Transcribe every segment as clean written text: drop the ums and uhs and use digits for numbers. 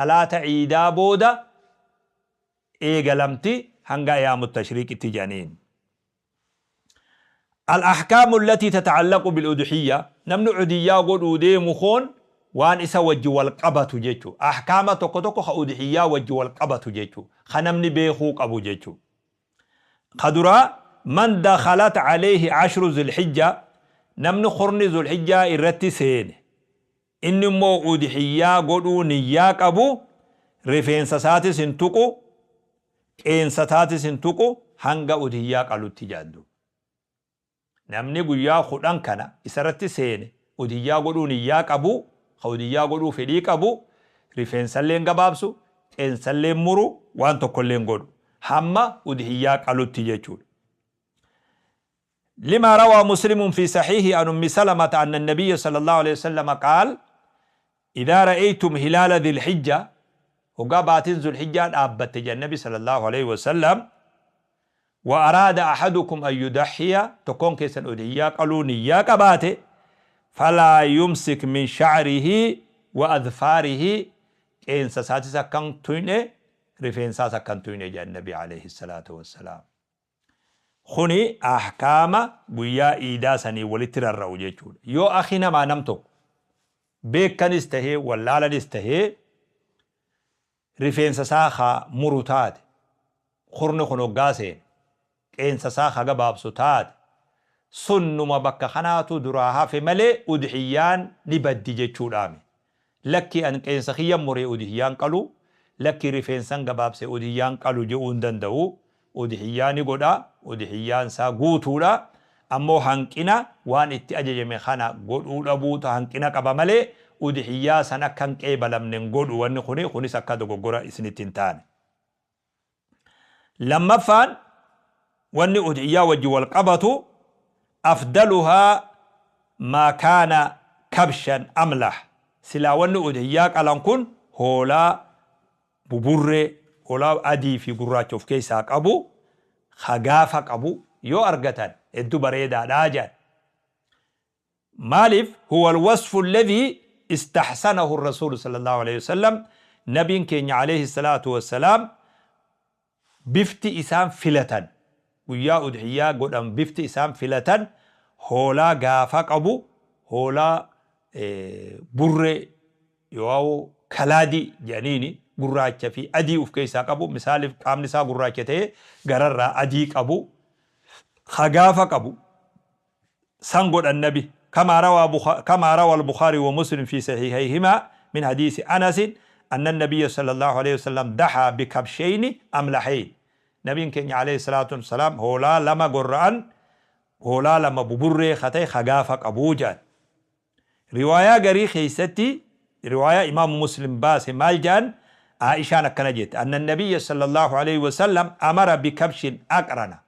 Salaata Iidaa booda eegalamti hanga Ayyaamu Tashriiqitti jedhaniin. Al-ahkaamu allatii tata'allaqu bil-udhiyya, namni udhiyyaa godhuu deemu koon waan isa wajji wal qabatu jechu. Ahkaama tokko tokko ka udhiyyaa wajji wal qabatu jechu. Ka namni beekuu qabu jechu. Ka duraa, man dakhalat alayhi ashru zilhijja, namni kurni zulhijjaa irratti seene, inni immoo udhiyyaa godhuu niyyaa qabu, rifeensa isaatis hin tuqu, qeensa isaatis hin tuqu hanga udhiyyaa qalutti jedhan duuba. Namni guyyaa 10 kana isarratti seene udhiyyaa godhuu niyyaa qabu, ka udhiyyaa godhuu fedhii qabu, rifeensallee hin gabaabsu, qeensallee hin muru, waan tokkollee hin godhu. Hamma udhiyyaa qalutti jechuudha. Limaa rawaa Muslimun fi sahiihi an Ummi Salamata anna Nabiyya sallallahu aleyhi wasallama qaal, Idhaa ra'eytum hilaala dhil-hijja, hoggaa baatiin zulhijjaa dhaabbatte jedhan Nabi sallallahu aleyhi wasallam, Wa araada ahadukum an yudahhiya, tokkoon keessan udhiyyaa qaluu niyyaa qabaate, falaa yumsik min sha'rihi wa adfaarihi, qeensa isaatis akka hin tuyne, rifeensaas akka hin tuyne jedhan Nabi aleyhi salaatu wassalaam. Kuni ahkaama guyyaa iidaa saniin walitti rarra'u jechuudha. Yoo akhi namaa nam tokko beekkanis tahee wallaalanis tahee rifeensa isaa ka muru taate, kurni kun hoggaa seene, qeensa isaa ka gabaabsu taate, sunnuma bakka kanaatu duraa hafe malee udhiyyaan ni baddi jechuudhaami. Lakkii an qeensa kiyyan muree udhiyyaan qalu, lakkii rifeensan gabaabse udhiyyaan qalu je'uu hin danda'u. Udhiyyaa ni godha, udhiyyaan isaa guutuudha. Ammoo hanqina waan itti ajajame kana godhuu dhabuutu hanqina qaba malee udhiyyaa san akka hin qeebalamne hin godhu wanni kuni, kunis akka dogoggora isinitti hin taane. Lammaffaan wanni udhiyyaa wajji wal qabatu afdaluhaa maa kaana kabshan amlah, silaa wanni udhiyyaa qalan kun hoolaa buburree, hoolaa adii fi gurraacha of keessaa qabu, ka gaafa qabu yoo argatan heddu bareedaadha jedhan. Maaliif? Huwa alwasfu alladhii istahsanahu arrasuulu sallallaahu aleyhi wasallam, Nabiin keenya aleyhi salaatu wassalaam bifti isaan filatan, guyyaa udhiyyaa godhan bifti isaan filatan hoolaa gaafa qabu, hoolaa burree yookaa kalaadii jedhaniini gurraacha fi adii uf keessaa qabu, misaaliif qaamni isaa gurraacha ta'ee gararraa adii qabu, ka gaafa qabu san godhan nabi kamaa rawaa kamaa rawa al-Bukhari wa Muslim fi sahihayhima min hadiisi Anas anna an-nabiyya sallallahu alayhi wasallam dahaa bi kabshayni amlahayn, nabiin keenya alayhi salaatu wassalaam hoolaa lama gorra'an, hoolaa lama buburree ka ta'e ka gaafa qabuu jedhan. Riwaayaa garii keessatti, riwaayaa imaamu Muslim baase maal jedhan? Aa'ishaan akkana jette, anna nabiyya sallallahu alayhi wasallam amara bikabshin aqrana,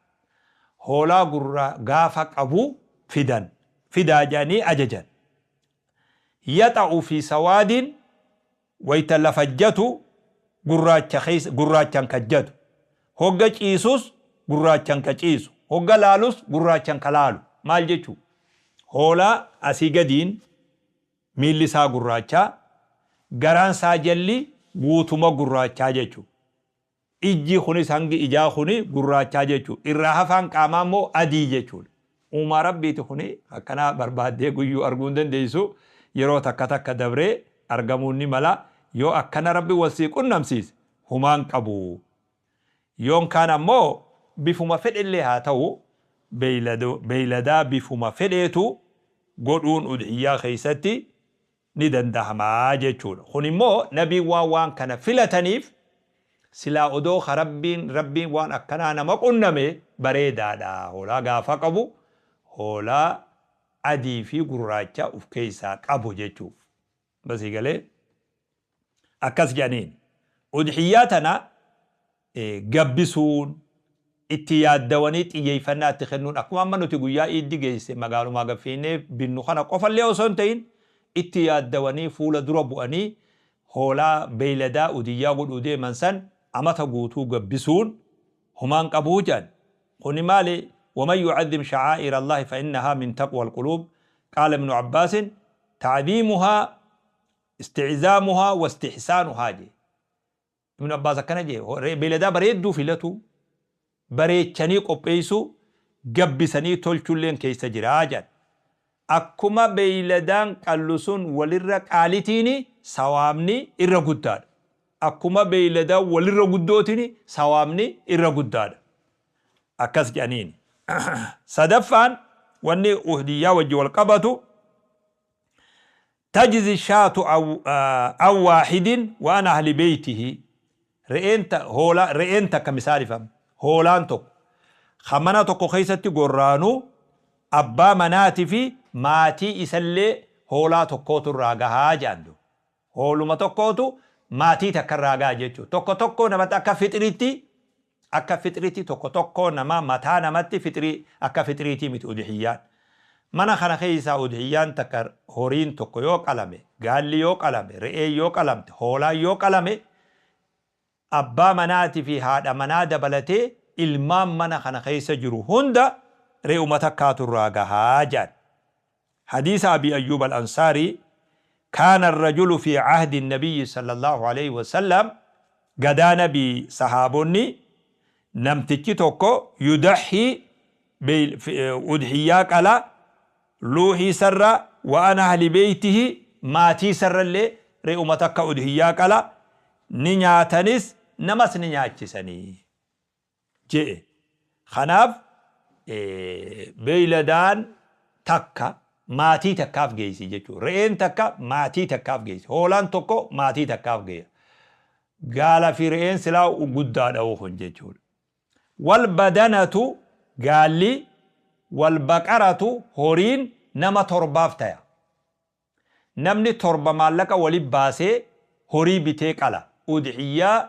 hoolaa gurra gaafa qabu fidan, fidaa jedhanii ajajan. Yaxa'u fi sawaadin, wayta lafajjatu gurraacha keessa, gurraachan kajjatu, hogga ciisus gurraachan ka ciisu, hogga laalus gurraachan ka laalu. Maal jechu? Hoolaa asii gadiin miilli isaa gurraachaa, garaan isaa jalli guutuma gurraachaa jechu. Ijji kunis hangi ijaa kuni gurraachaa jechu. Irraa hafaan qaamaa immoo adii jechuudha. Uumaa Rabbiiti kuni, akkanaa barbaaddee guyyuu arguu hin dandeessu. Yeroo takka takka dabree argamuun ni mala. Yoo akkana Rabbi wal sii qunnamsiise humaan qabu. Yoon kaan ammoo bifuma fedhellee haa ta'u, beeyladaa bifuma fedheetu godhuun udhiyyaa keessatti ni dandahama jechuudha. Kun immoo Nabiin waan waan kana filataniif silaa odoo ka Rabbiin Rabbiin waan akkanaa nama qunname bareedaadha. Hoolaa gaafa qabu, hoolaa adii fi gurraacha uf keessaa qabu jechuu. Amma sii galee? Akkas jedhaniin. Udhiyyaa tana gabbisuun, itti yaaddawanii xiyyeeffannaa itti kennuun, akkuma amma nuti guyyaa iiddi geesse magaalumaa gad fiignee binnu kana qofallee osoo hin ta'in, itti yaaddawanii fuula dura bu'anii hoolaa beeyladaa udiyyaa godhuu deeman san amata guutuu gabbisuun humaan qabuu jedhan. Kuni maali? Waman yu'azzim sha'aa'ira Allaahi fa innahaa min taqwal quluub. Qaala ibnu Abbaasin ta'ziimuhaa isti'zaamuhaa wa istihsaanuhaa jedhe. Ibn Abbaas akkana jee, beeyladaa bareedduu filatu, bareechanii qopheessuu, gabbisanii tolchulleen keessa jira jedhan. Akkuma beeyladaan qallu sun walirra qaalitiini sawaabni irra guddaadha. Akkuma beeyladaan walirra guddootini sawaabni irra guddaadha. Akkas jedhaniini. Sadaffaan wanni uhdiyyaa wajji wal qabatu tajzi shaatu an waahidin wa an ahli beeytihi. Re'een hoolaa, re'een takka misaalifam hoolaan tokko ka mana tokko keessatti gorraanu abbaa manaati fi maatii isallee hoolaa tokkootu irraa gahaa jedhan du. Hooluma tokkootu maatii takka irraa gaha jechuudha. Tokko tokkoo namatti akka fixritti, akka fixritti tokko tokkoo nama mataa namatti fixrii, akka fixriitii miti udhiyyaan. Mana kana keessaa udhiyyaan takka, horiin tokko yoo qalame, gaalli yoo qalame, re'een yoo qalamte, hoolaan yoo qalame, abbaa manaatii fi haadha manaa dabalatee ilmaan mana kana keessa jiru hunda re'uma takkaatu irraa gahaa jedhan. Hadiisa Abi Ayyuub Al-Ansaarii, kaana ar-rajulu fi ahdi nabiyyi sallallahu alayhi wa sallam, gadaa nabii sahaabonni namtichi tokko yudahhi, udhiyyaa qala, luuhii sarra wa an ahli beeytihi, maatii sarrallee re'uma takka udhiyyaa qala, ni nyaatanis namas ni nyaachisanii je'e. Kanaaf beeyladaan takka maatii takkaaf geessi jechuudha. Re'een takka maatii takkaaf geessi. Hoolaan tokko maatii takkaaf geessa. Gaala fi re'een silaa guddaadha kun jechuudha. Wal badanatu, gaalli, wal baqaratu, horiin nama torbaaf taya. Namni torba maallaqa wali baasee horii bitee qala. Udhiyyaa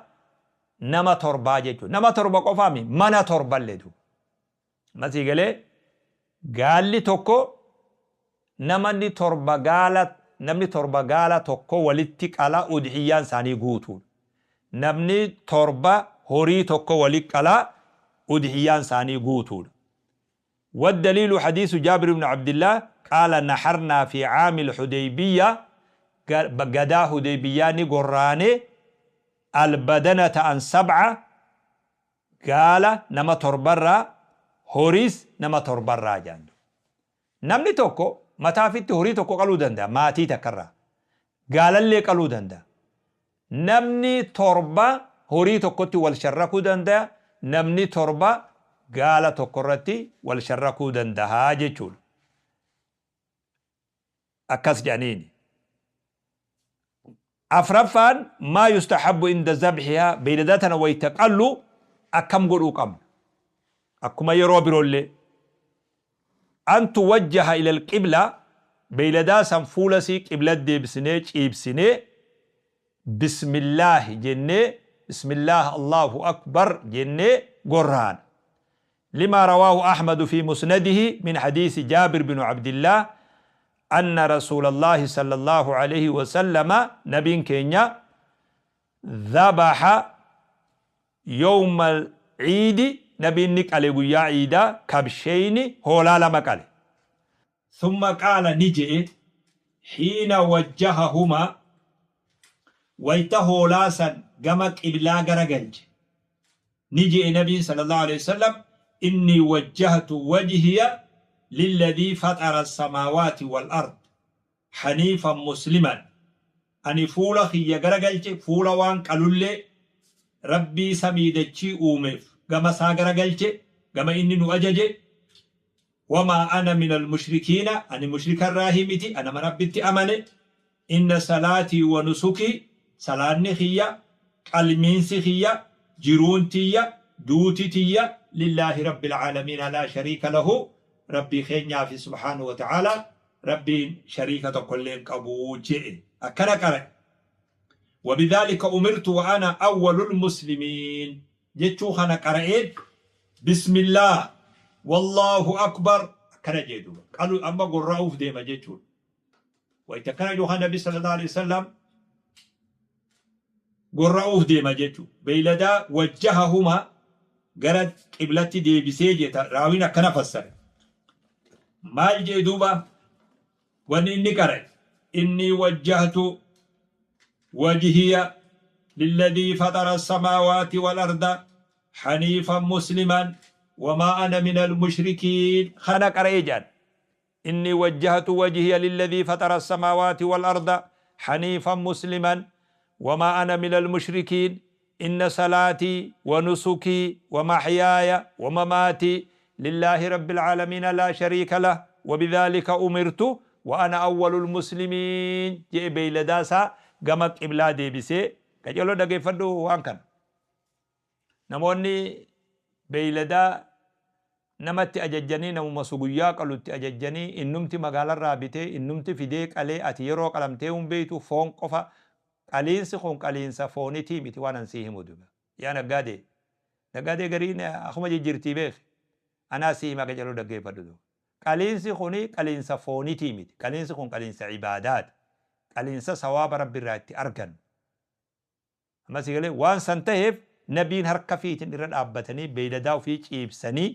nama torbaa jechuudha. Nama torba qofaami, mana torballeetu. Masii galee gaalli tokko namni torba gaala, namni torba gaala tokko walitti qala, udhiyyaan isaanii guutuudha. Namni torba horii tokko walitti qala, udhiyyaan isaanii guutuudha. والدليل حديث جابر بن عبد الله قال نحرنا في عام الحديبية، قدا حديبية قراني، البدنة عن سبعة، قال نما تربرا، horiis nama torbarraa jedhan. Namni tokko mataafitti horii tokko qaluu danda'a maatii takkarraa. Gaalallee qaluu danda'a. Namni torba horii tokkotti wal sharrakuu danda'a. Namni torba gaala tokkorratti wal sharrakuu danda'a jechuudha. Akkas jedhaniini. Afraffaan maa yustahabbu inda zabxihaa, beeyladaa tana wayta qallu akkam godhuu qabna? Akkuma yeroo biroollee an tuwajjaha ila alqibla, beeyladaa san fuula sii qibla deebisnee ciibsinee bismillaahi jennee, bismillaah allahu akbar jennee gorraan. لما رواه أحمد في مسنده من حديث جابر بن عبد الله أن رسول الله صلى الله عليه وسلم، نبي كينيا، ذبح يوم العيد، نبي نقال يا عيدا، كبشين، هولا لما قال، ثم قال نجئ، حين وجههما، ويته هولاسا قم قبلا غرغلج، نجئ نبي صلى الله عليه وسلم: إني وجهت وجهي للذي فطر السماوات والأرض حنيفا مسلما، أني fuula kiyya garagalche, fuula waan qalullee rabbii samii dachii uumeef gama isaa garagalche, gama inni nu ajaje. وما أنا من المشركين، أني مشرك الراهمتي، أنا من ربتي أمني. إن صلاتي ونسكي، صلاني خيا، قلمينسي خيا، jiruun tiyya، duuti tiyya، لله رب العالمين لا شريك له، ربي خينيا في سبحانه وتعالى ربي شريك تقولين قبو جئ أكنا قرأ. وبذلك أمرت وأنا أول المسلمين جتشو خنا قرأت بسم الله والله أكبر كان جيدو قالوا أما قرأوا ديما جتشو وإذا يوحنا النبي صلى الله عليه وسلم قرأوه ديما جتشو بيلدا وجههما gara qiblatti deebisee jeta. Raawiin akkana fassare. Maal jee duuba wanni inni qare? إني وجهت وجهي للذي فطر السماوات والأرض حنيفا مسلما وما أنا من المشركين. خنا قرأ إني وجهت وجهي للذي فطر السماوات والأرض حنيفا مسلما وما أنا من المشركين إن صلاتي ونسكي ومحياي ومماتي لله رب العالمين لا شريك له وبذلك أمرت وأنا أول المسلمين. جئ بيلداسا قمت إبلادي بسي كجلو دقي فدو وان كان نموني بيلدا namatti ajajjanii namuma suguyyaa qalutti ajajjanii innumti magaalarraa bitee innumti fidee qalee ati yeroo qalamtee hin beeytu foon qofa qaliinsi kun qaliinsa foonitii miti waan an sii himu duba yaa naggaadee naggaadee gariin akkuma jijjiirtii beek anaa sii hima qacaruu dhaggeeffadhu duba qaliinsi kuni qaliinsa foonitii miti qaliinsi kun qaliinsa ibaadaati qaliinsa sawaaba rabbi irraa itti argannu amma si galee waan san ta'eef nabiin harka fiitiin irra dhaabbatanii beeyladaa ofii ciibsanii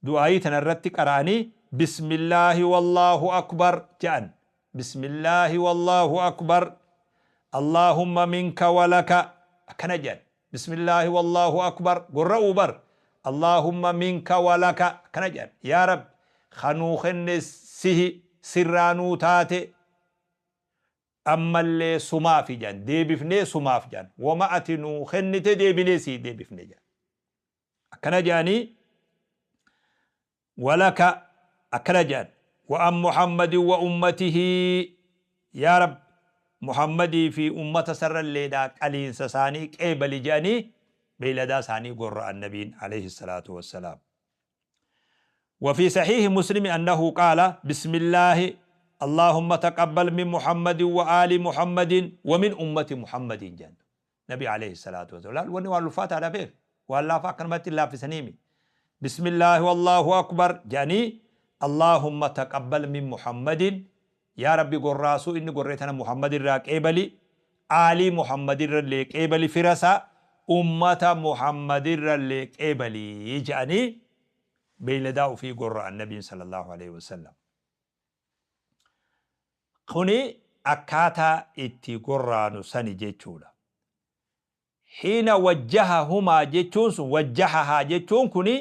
du'aayii tanarratti qara'anii bismillaahi wallaahu akbar jedhan bismillaahi wallaahu akbar allaahumma minka walaka akkana jedhan bismillaahi wallaahu akbar gorra'uu bar allaahumma minka walaka akkana jedhan yaa rabbi kanuu kenne sihi sirraanuu taate ammallee sumaafi jedhan deebifnee sumaaf jedhan wama ati nuu kennite deebinee sii deebifne jedhan akkana jedhanii ولك أكرجان وأم محمد وأمته يا رب محمدي في أمة سر الليدا قلين سساني قبل جاني بيلدا ساني قر النبي عليه الصلاة والسلام. وفي صحيح مسلم أنه قال بسم الله اللهم تقبل من محمد وآل محمد ومن أمة محمد جان نبي عليه الصلاة والسلام. وني والفات على بير والله فاكرمت الله في سنيمي بسم الله والله أكبر جاني اللهم تقبل من محمد يا ربي قراسو إني قريتنا محمد الراك إبلي آلي محمد الرليك إبلي فرسا أمة محمد الرليك إبلي جاني بيلداو في قراء النبي صلى الله عليه وسلم. خوني أكاتا إتي قرانو سني جيتشولا حين وجههما جيتشون وجهها جيتشون كوني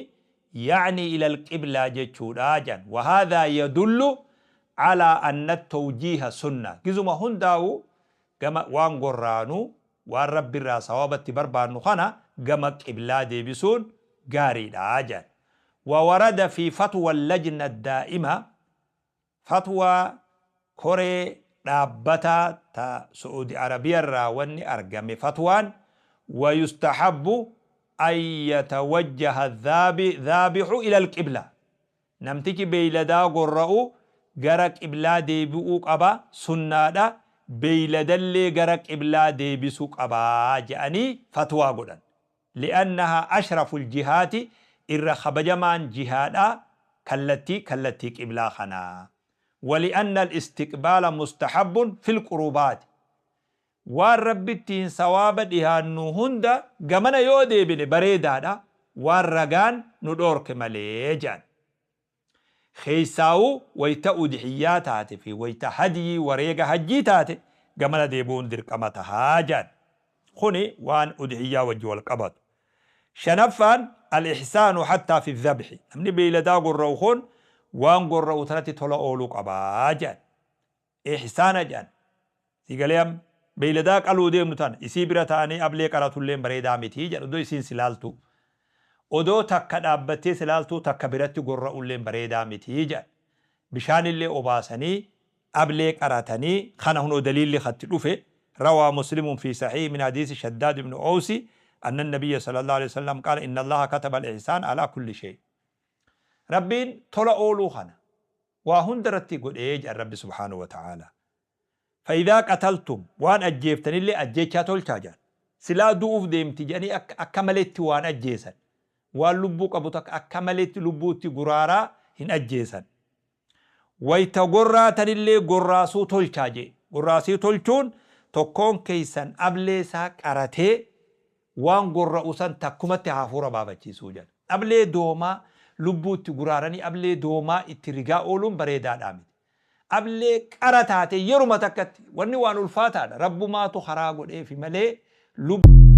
يعني إلى القبلة جيتشولا وهذا يدل على أن التوجيه سنة كزما هنداو كما وان قرانو وان رب الرا صوابت بربانو خنا كما قبلة دي بسون قاري لاجان. وورد في فتوى اللجنة الدائمة فتوى كوري رابطة تا سعودي عربية راوني أرقم فتوان ويستحب أن يتوجه الذابح إلى القبلة نمتك بيلدا قرأو gara qiblaa deebi'uu qaba sunnaadha beeyladallee gara qiblaa deebisuu qabaa jedhanii fatwaa godhan li'annahaa ashraful jihaati irra kabajamaan jihaadha kallattii kallattii qiblaa kanaa wali'anna al-istiqbaala mustahabbun fil qurubaati waan rabbittiin sawaaba dhihaannu hunda gamana yoo deebine bareedaadha waan ragaan nu dhoorke malee jedhan خيساو ويتا أدحيا تاتي في ويتا هدي وريقة هجي تاتي قمنا ديبون در قمتها جان خوني وان أدحيا وجو القبض. شنفان الإحسان حتى في الذبح أمني بيلدا قروخون وان قرو تنتي تولا أولو قبا جان إحسان جان سيقاليام بيلدا قالو ديم نتان إسي برتاني أبلي قراتو اللين بريدا متي جان ودو إسين سلالتو odoo takka dhaabbattee silaaltuu takka biratti gorra'ulleen bareedaa miti jedhan. Bishaanillee obaasanii ablee qaratanii kana hunoo daliilli katti dhufe روى مسلم في صحيح من حديث شداد بن أوس أن النبي صلى الله عليه وسلم قال إن الله كتب الإحسان على كل شيء. ربين طلع أولو خنا وهندرتي قل إيج الرب سبحانه وتعالى. فإذا قتلتم وأن أجيبتني اللي أجيتشاتول تاجان سلا دوف ديمتي جاني أكملت وأن أجيسن waan lubbuu qabu takka akka maletti lubbuutti guraaraa hin ajjeesan. Wayta gorraatanillee gorraasuu tolchaa jee. Gorraasuu tolchuun tokkoon keessan ablee isaa qaratee waan gorra'u san takkumatti hafuura baafachiisuu jedha. Ablee doomaa lubbuutti guraaranii ablee doomaa itti rigaa ooluun bareedaadhaa miti. Ablee qara taate yeruma takkatti wanni waan ulfaataadha. Rabbumaatu karaa godheefi malee Lubbuu.